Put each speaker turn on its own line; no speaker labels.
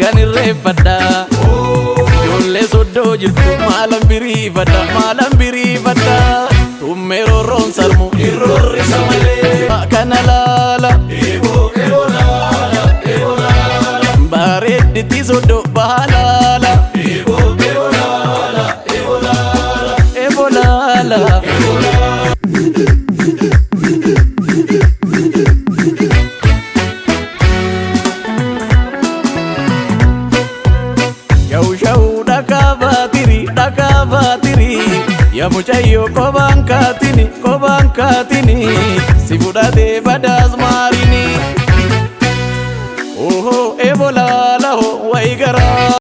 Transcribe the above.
Ergan irreeffadha. Ijoollee soddoo jirtu maalan biriifadha, maalan biriifadha. Tummee roorroon sarmu irroorrisa malee. Kana laala. Bareedditti soddoo baalaala. Ebolaala. Shawu shawu dhakaa baatiri, dhakaa baatiri. Yaa mucayyoo qobaan kaatini, qobaan kaatini. Si fudhatee badaas maarini. Ohoo ebolaala hoo wayi garaa.